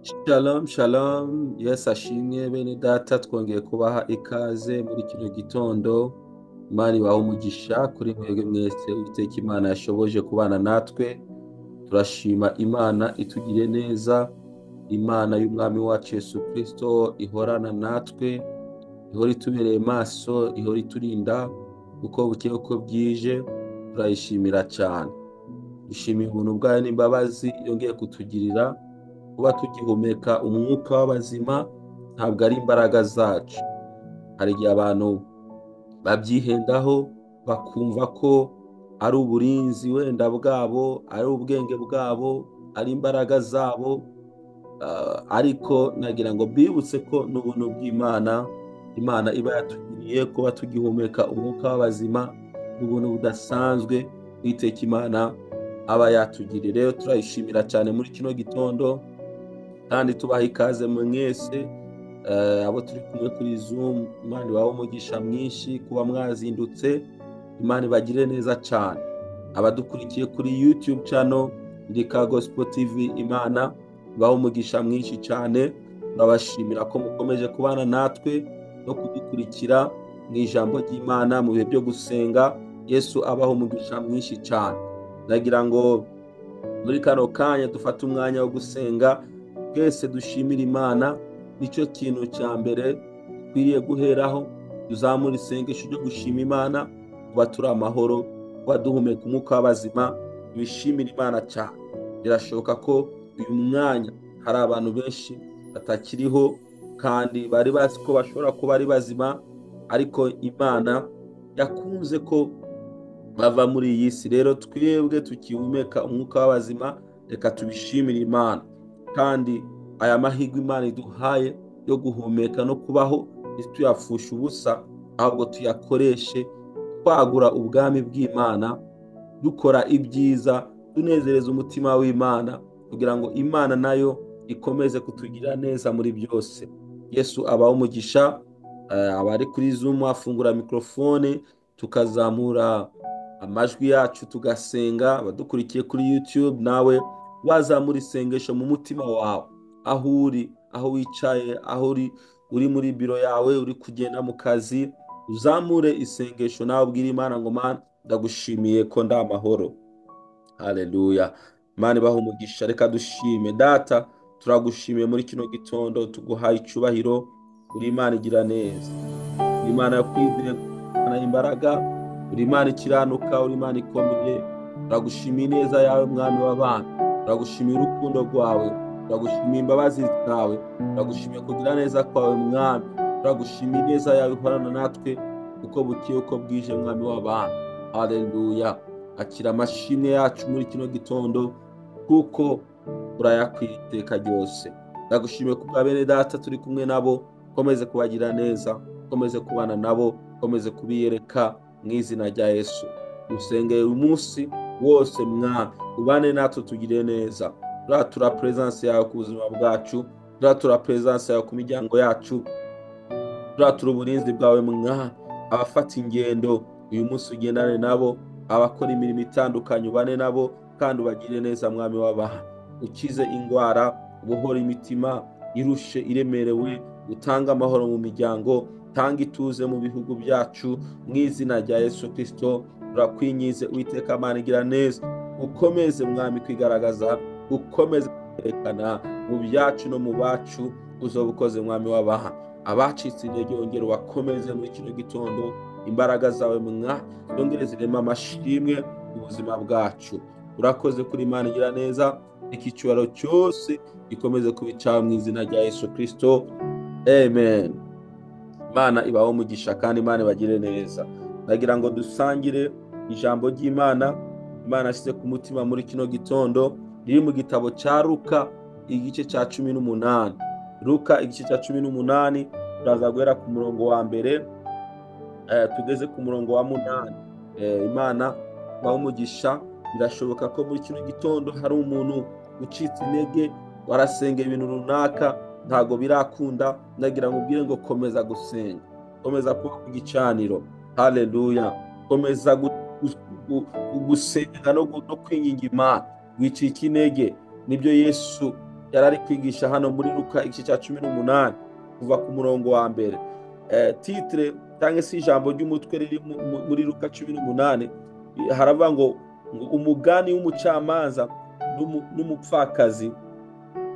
Shalom shalom, Yesu ashimwe bene data, twongeye kubaha ikaze muri kino gitondo. Imana ibahe umugisha kuri mwebwe mwese, Uwiteka Imana yashoboje kubana natwe. Turashima Imana itugiriye neza, Imana y'Umwami wacu Yesu Kristo ihorana natwe, ihora itubereye maso, ihora iturinda uko bukeye uko bwije, turayishimira cyane. Dushimiye ubuntu bwayo n'imbabazi yongeye kutugirira, kuba tugihumeka umwuka w'abazima ntabwo ari imbaraga zacu. Hari igihe abantu babyihendaho bakumva ko ari uburinzi wenda bwabo, ari ubwenge bwabo, ari imbaraga zabo, ariko nagira ngo bibutse ko n'ubuntu bw'Imana, Imana iba yatugiriye kuba tugihumeka umwuka w'abazima, n'ubuntu budasanzwe Uwiteka Imana aba yatugiriye. Rero turayishimira cyane muri kino gitondo, kandi tubaha ikaze mwese, abo turi kumwe kuri Zoom. Imana ibahe umugisha mwinshi kuba mwazindutse, Imana ibagire neza cyane. Abadukurikiye kuri YouTube channel Ndika Gospel TV, Imana ibahe umugisha mwinshi cyane. Turabashimira ko mukomeje kubana natwe no kudukurikira mu ijambo ry'Imana mu bihe byo gusenga. Yesu abaho umugisha mwinshi cyane. Nagira ngo muri kano kanya dufate umwanya wo gusenga, twese dushimire Imana. Nicyo kintu cya mbere dukwiriye guheraho, tuzamura isengesho ryo gushima Imana kuba turi amahoro, kuba duhumeka umwuka w'abazima, tubishimire Imana cyane. Birashoboka ko uyu mwanya hari abantu benshi batakiriho kandi bari bazi ko bashobora kuba ari bazima, ariko Imana yakunze ko bava muri iyi si. Rero twebwe tukihumeka umwuka w'abazima, reka tubishimire Imana. Kandi aya mahirwe Imana iduhaye yo guhumeka no kubaho, ntituyapfushe ubusa, ahubwo tuyakoreshe twagura ubwami bw'Imana, dukora ibyiza, tunezereza umutima w'Imana, kugira ngo Imana nayo ikomeze kutugirira neza muri byose. Yesu abahe umugisha. Abari kuri Zoom afungura mikrofone, tukazamura amajwi yacu tugasenga. Abadukurikiye kuri YouTube, nawe wazamura isengesho mu mutima wawe, aho uri, aho wicaye, aho uri, uri muri biro yawe, uri kugenda mu kazi, uzamure isengesho nawe ubwire Imana ngo Mana ndagushimiye ko ndi amahoro. Haleluya. Imana ibahe umugisha. Reka dushime Data, turagushimiye muri kino gitondo, tuguhaye icyubahiro. Uri Imana igira neza, uri Imana yo kwizerwa, Imana y'imbaraga, uri Imana ikiranuka, uri Imana ikomeye. Turagushimiye ineza yawe Mwami w'abana, turagushimiye urukundo rwawe, turagushimiye imbabazi zawe, turagushimiye kugira neza kwawe Mwami, turagushimiye ineza yawe ihorana natwe uko bukeye uko bwije Mwami w'abana. Haleluya. Akira amashimwe yacu muri kino gitondo, kuko urayakwiriye iteka ryose. Ndagushimiye kubwa bene data turi kumwe nabo, komeze kubagira neza, komeze kubana nabo, komeze kubiyereka mu izina rya Yesu. Dusengeye uyu munsi wose Mwami, ubane natwe tugire neza. Turatura presence yawe ku buzima bwacu, turatura presence yawe ku miryango yacu, turatura uburinzi bwawe Mwami. Abafata ingendo uyu munsi ugendane nabo, abakora imirimo itandukanye ubane nabo, kandi ubagire neza Mwami w'abaha. Ukize indwara, ubohore imitima irushe iremerewe, utange amahoro mu miryango, tanga ituze mu bihugu byacu mu izina rya Yesu Kristo. Turakwinyize Uwiteka Mana igira neza, ukomeze Mwami kwigaragaza, ukomeze kwerekana mu byacu no mu bacu, uzoba ukoze Mwami w'abaha. Abacitse intege wongere ubakomeze muri kino gitondo, imbaraga zawe mwa zongere zirema amashimwe mu buzima bwacu. Urakoze kuri Imana igira neza, iki cyubahiro cyose gikomeze kubica mu izina rya Yesu Kristo, amen. Imana ibahe umugisha kandi Imana ibagire neza. Ndagira ngo dusangire ijambo ry'Imana Imana ashyize ku mutima muri kino gitondo, riri mu gitabo cya Luka igice cya 18. Luka igice cya 18, turaza guhera ku murongo wa mbere, tugeze ku murongo wa 8. Imana ibahe umugisha. Birashoboka ko muri kino gitondo hari umuntu ucitse intege, warasenga ibintu runaka ntago birakunda. Ndagira ngo ubwire ngo komeza gusenga, komeza kuba ku gicaniro. Haleluya. Komeza gusenga no kwinginga Imana, wicika intege. Nibyo Yesu yari ari kwigisha hano muri Luka igice cya 18 kuva ku murongo wa mbere. Titre cyangwa se ijambo ry'umutwe riri muri Luka 18 haravuga ngo umugani w'umucamanza n'umupfakazi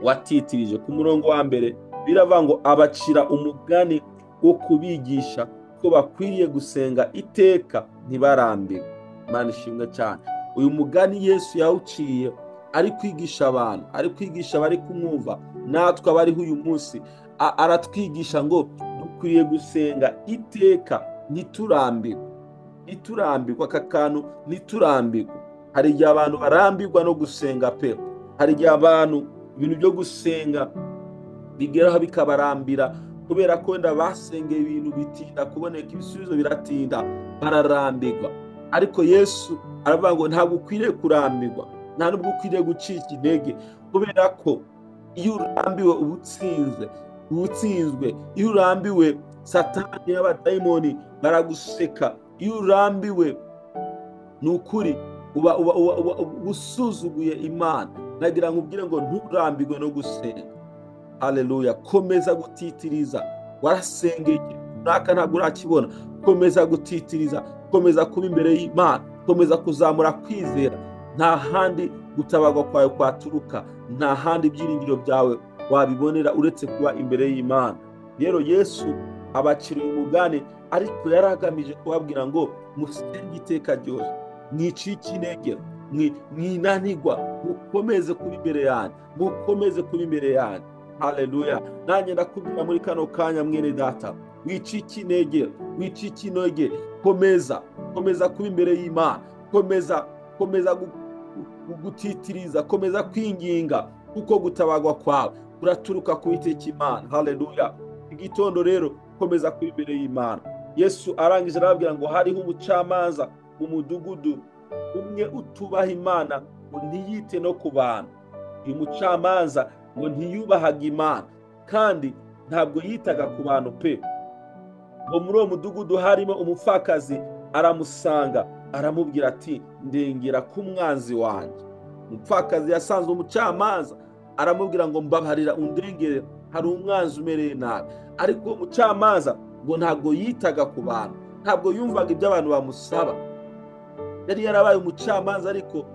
watitirije. Ku murongo wa mbere biravuga ngo abacira umugani wo kubigisha ko bakwiriye gusenga iteka ntibarambirwe. Imana ishimwe cyane. Uyu mugani Yesu yawuciye ari kwigisha abantu, ari kwigisha abari kumwumva, natwe abariho uyu munsi. Aratwigisha ngo dukwiriye gusenga iteka ntiturambirwe. Ntiturambirwe, aka kantu ntiturambirwe. Hari igihe abantu barambirwa no gusenga pe. Hari igihe abantu ibintu byo gusenga bigeraho bikabarambira, kubera ko wenda basengeye ibintu bitinda kuboneka, ibisubizo biratinda, bararambirwa. Ariko Yesu aravuga ngo ntabwo ukwiriye kurambirwa, nta nubwo ukwiriye gucika intege, kubera ko iyo urambiwe uba utsinzwe, uba utsinzwe. Iyo urambiwe Satani n'abadayimoni baraguseka. Iyo urambiwe ni ukuri uba usuzuguye Imana. Nagira ngo ubwire ngo nturambirwe no gusenga. Haleluya. Komeza gutitiriza. Warasengeye runaka ntabwo urakibona, komeza gutitiriza, komeza kuba imbere y'Imana, komeza kuzamura kwizera. Nta handi gutabarwa kwawe kwaturuka, nta handi ibyiringiro byawe wabibonera uretse kuba imbere y'Imana. Rero Yesu abaciriye umugani, ariko yari agamije kubabwira ngo musenge iteka ryose, mwicike intege, mwinanirwa, mukomeze kuba imbere yanjye, mukomeze kuba imbere yanjye. Haleluya. Nanjye ndakubwira muri kano kanya mwene data, wicike intege, wicike intege, komeza, komeza kuba imbere y'Imana, komeza, komeza gutitiriza, komeza kwinginga, kuko gutabarwa kwawe kuraturuka ku Uwiteka Imana. Haleluya. Igitondo rero komeza kuba imbere y'Imana. Yesu arangije arababwira ngo hariho umucamanza mu mudugudu umwe utubaha Imana ngo ntiyite no ku bantu. Uyu mucamanza ngo ntiyubahaga Imana kandi ntabwo yitaga ku bantu pe. Ngo muri uwo mudugudu harimo umupfakazi, aramusanga aramubwira ati ndengera ku mwanzi wanjye. Umupfakazi yasanze umucamanza aramubwira ngo mbabarira undengere, hari umwanzi umereye nabi. Ariko uwo mucamanza ngo ntabwo yitaga ku bantu, ntabwo yumvaga ibyo abantu bamusaba. Yari yarabaye umucamanza, ariko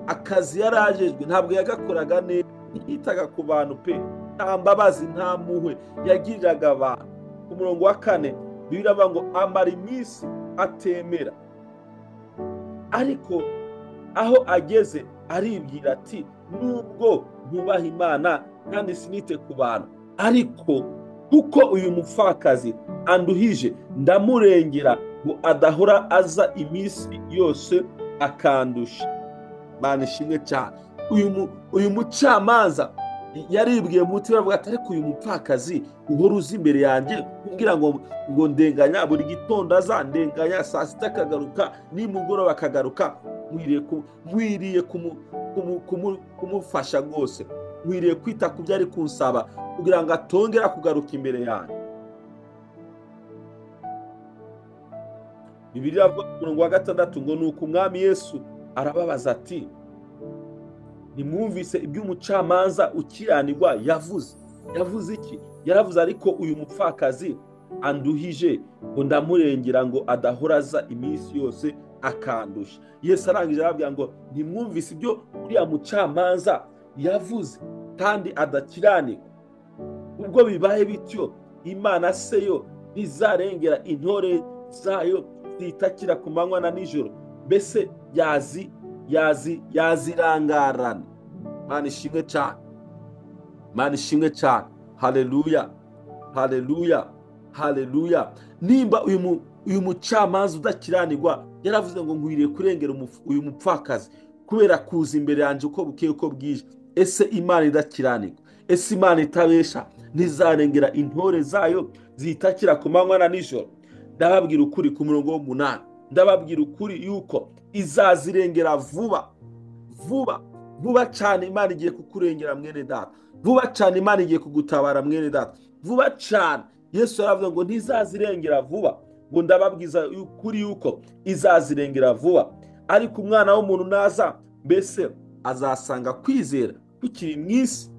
akazi yarajejwe ntabwo yagakoraga neza, yitaga ku bantu pe, nta mbabazi nta mpuhwe yagiriraga abantu. Ku murongo wa 4 biravuga ngo amara iminsi atemera, ariko aho ageze aribwira ati nubwo ntubaha Imana kandi sinite ku bantu, ariko kuko uyu mupfakazi anduhije ndamurengera ngo adahora aza iminsi yose akandusha. Imana ishimwe cyane. Uyu mucamanza yaribwiye mu mutima avuga ati ariko uyu mupfakazi uhora uza imbere yanjye kumbwira ngo ndenganya buri gitondo aza ndenganya, saa sita akagaruka, nimugoroba akagaruka, nkwiriye kumufasha rwose, nkwiriye kwita ku byo ari kunsaba kugira ngo atongera kugaruka imbere yanjye. Bibiliya iravuga ku murongo wa 6 ngo nuko umwami Yesu arababaza ati nimwumvise iby'umucamanza ukiranirwa yavuze. Yavuze iki? Yaravuze ariko uyu mupfakazi anduhije ngo ndamurengera ngo adahora aza iminsi yose akandusha. Yesu arangije arababwira ngo ntimwumvise ibyo uriya mucamanza yavuze kandi adakiranirwa. Ubwo bibaye bityo, Imana se yo ntizarengera intore zayo zitakira ku manywa na nijoro, mbese yazirangarana. Imana ishimwe cyane. Imana ishimwe cyane. Haleluya, haleluya, haleluya. Nimba uyu mucamanza udakiranirwa yaravuze ngo nkwiriye kurengera uyu mupfakazi kubera kuza imbere yanjye uko bukeye uko bwije, ese Imana idakiranirwa, ese Imana itabesha ntizarengera intore zayo zitakira ku manywa na nijoro? Ndababwira ukuri ku murongo w'8, ndababwira ukuri yuko izazirengera vuba vuba vuba cyane. Imana igiye kukurengera mwene data, vuba cyane. Imana igiye kugutabara mwene data, vuba cyane. Yesu yaravuze ngo ntizazirengera vuba, ngo ndababwiza ukuri yuko izazirengera vuba. Ariko umwana w'umuntu naza, mbese azasanga kwizera kukiri mu isi?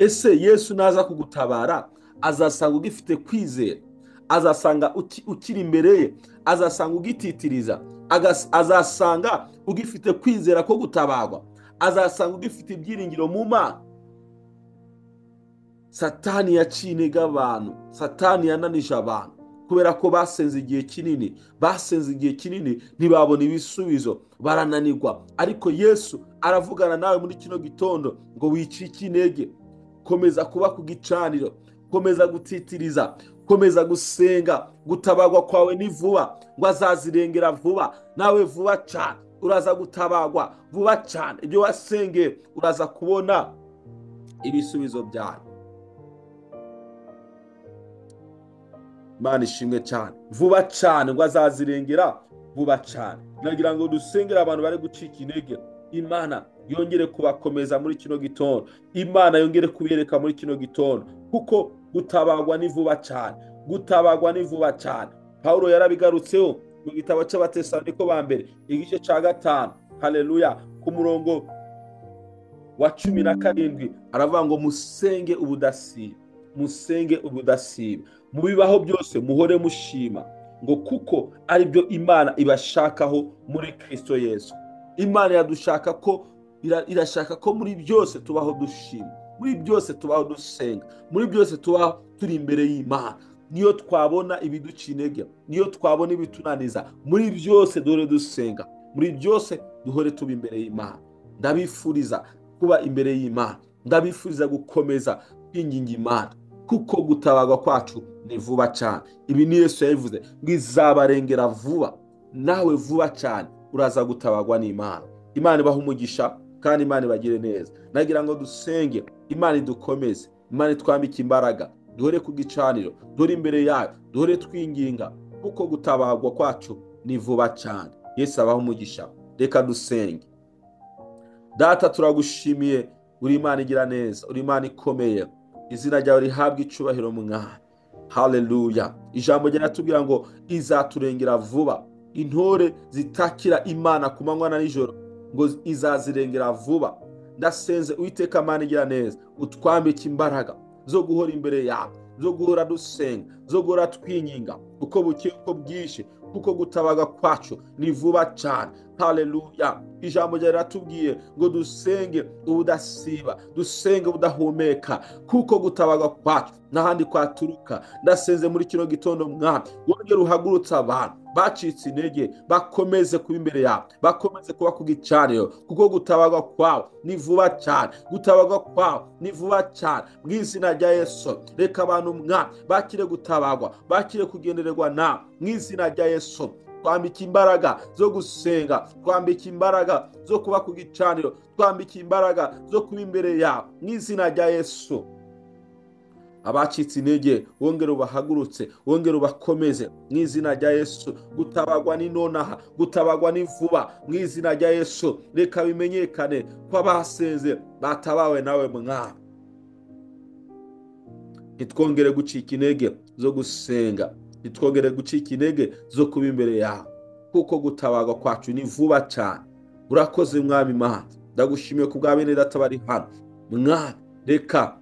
Ese Yesu naza kugutabara azasanga ugifite kwizera, azasanga ukiri imbere ye, azasanga ugititiriza, azasanga ugifite kwizera ko gutabarwa, azasanga ugifite ibyiringiro mu Mana. Satani yaciye intege abantu, Satani yananije abantu kubera ko basenze igihe kinini, basenze igihe kinini ntibabona ibisubizo, barananirwa. Ariko Yesu aravugana nawe muri kino gitondo ngo wicike intege, komeza kuba ku gicaniro, komeza gutitiriza, komeza gusenga. Gutabarwa kwawe ni vuba, ngo azazirengera vuba, nawe vuba cyane uraza gutabarwa vuba cyane. Ibyo wasengeye uraza kubona ibisubizo byawe. Imana ishimwe cyane, vuba cyane ngo azazirengera vuba cyane. Nagira ngo dusengere abantu bari gucika intege, Imana yongere kubakomeza muri kino gitondo, Imana yongere kubereka muri kino gitondo, kuko gutabarwa ni vuba cyane, gutabarwa ni vuba cyane. Pawulo yarabigarutseho mu gitabo cy'Abatesaloniko ba mbere igice cya 5, haleluya, ku murongo wa 17 aravuga ngo musenge ubudasiba, musenge ubudasiba, mu bibaho byose muhore mushima, ngo kuko ari byo Imana ibashakaho muri Kristo Yesu. Imana iradushaka ko, irashaka ko muri byose tubaho dushima, muri byose tubaho dusenga, muri byose tubaho turi imbere y'Imana. Niyo twabona ibiduca intege, niyo twabona ibitunaniza, muri byose duhore dusenga, muri byose duhore tuba imbere y'Imana. Ndabifuriza kuba imbere y'Imana, ndabifuriza gukomeza kwinginga Imana, kuko gutabarwa kwacu ni vuba cyane. Ibi ni Yesu yabivuze ngo izabarengera vuba, nawe vuba cyane uraza gutabarwa n'Imana. Imana ibahe umugisha kandi Imana ibagire neza. Nagira ngo dusenge, Imana idukomeze, Imana itwambike imbaraga, duhore ku gicaniro, duhore imbere yayo, duhore twinginga, kuko gutabarwa kwacu ni vuba cyane. Yesu abahe umugisha. Reka dusenge. Data, turagushimiye, uri Imana igira neza, uri Imana ikomeye, izina ryawe rihabwa icubahiro Mwami. Haleluya. Ijambo ryaratubwira ngo izaturengera vuba. Intore zitakira Imana ku manywa na nijoro ngo izazirengera vuba. Ndasenze Uwiteka Mana igira neza, utwambike imbaraga zo guhora imbere yawe, zo guhora dusenga, zo guhora twinginga, uko bukeye uko bwije, kuko gutabaga kwacu ni vuba cyane. Haleluya. Ijambo ryaratubwiye ngo dusenge ubudasiba, dusenge ubudahumeka, kuko gutabaga kwacu n'ahandi kwaturuka. Ndasenze muri kino gitondo Mwami, wongere uhagurutse abantu bacitse intege, bakomeze kuba imbere yawe, bakomeze kuba ku gicaniro, kuko gutabarwa kwawe ni vuba cyane, gutabarwa kwawe ni vuba cyane. Mu izina rya Yesu, reka abantu Mwami bakire gutabarwa, bakire kugendererwa nawe mu izina rya Yesu. Twambike imbaraga zo gusenga, twambike imbaraga zo kuba ku gicaniro, twambike imbaraga zo kuba imbere yawe mu izina rya Yesu. Abacitse intege wongere ubahagurutse, wongere ubakomeze mu izina rya Yesu. Gutabarwa ni nonaha, gutabarwa ni vuba mu izina rya Yesu. Reka bimenyekane ko abasenze batabawe nawe Mwami. Ntitwongere gucika intege zo gusenga, ntitwongere gucika intege zo kuba imbere yawe, kuko gutabarwa kwacu ni vuba cyane. Urakoze Mwami Mana, ndagushimiye ku bwa bene data bari hano Mwami. Reka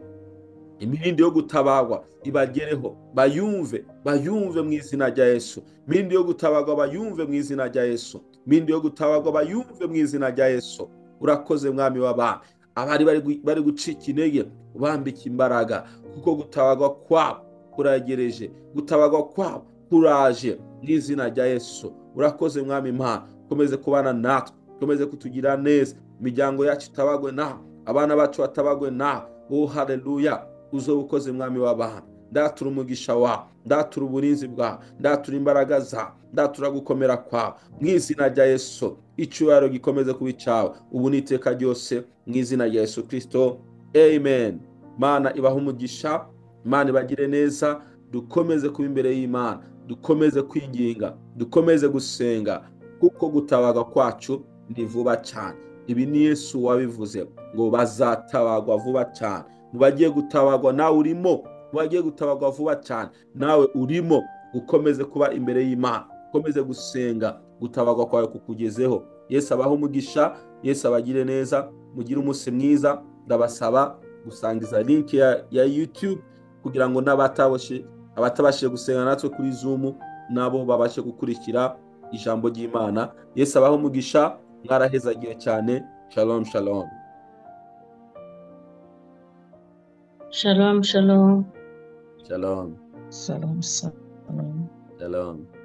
imirindi yo gutabarwa ibagereho, bayumve, bayumve mu izina rya Yesu. Imirindi yo gutabarwa bayumve mu izina rya Yesu. Imirindi yo gutabarwa bayumve mu izina rya Yesu. Urakoze Mwami w'abami. Abari bari gucika intege ubambike imbaraga, kuko gutabarwa kwabo kuragereje, gutabarwa kwabo kuraje mu izina rya Yesu. Urakoze Mwami Imana, komeze kubana natwe, komeze kutugira neza, imiryango yacu itabagwe nawe, abana bacu batabagwe nawe. Oh haleluya. Uzoba ukoze Mwami w'abami. Ndatura umugisha wawe, ndatura uburinzi bwawe, ndatura imbaraga zawe, ndatura gukomera kwawe mu izina rya Yesu. Icyubahiro gikomeze kuba icyawe ubu n'iteka ryose mu izina rya Yesu Kristo, amen. Mana ibahe umugisha, Imana ibagire neza. Dukomeze kuba imbere y'Imana, dukomeze kwinginga, dukomeze gusenga, kuko gutabarwa kwacu ni vuba cyane. Ibi ni Yesu wabivuze ngo bazatabarwa vuba cyane. Mu bagiye gutabarwa nawe urimo, mu bagiye gutabarwa vuba cyane nawe urimo. Ukomeze kuba imbere y'Imana, ukomeze gusenga, gutabarwa kwawe kukugezeho. Yesu abahe umugisha, Yesu abagire neza, mugire umunsi mwiza. Ndabasaba Gusangiza link ya YouTube kugira ngo abatabashije gusenga natwe kuri Zoom nabo babashe gukurikira ijambo ry'Imana. Yesu abahe umugisha, mwarahezagiye cyane. Shalom, shalom. Shalom, shalom. Shalom. Shalom, shalom. Shalom.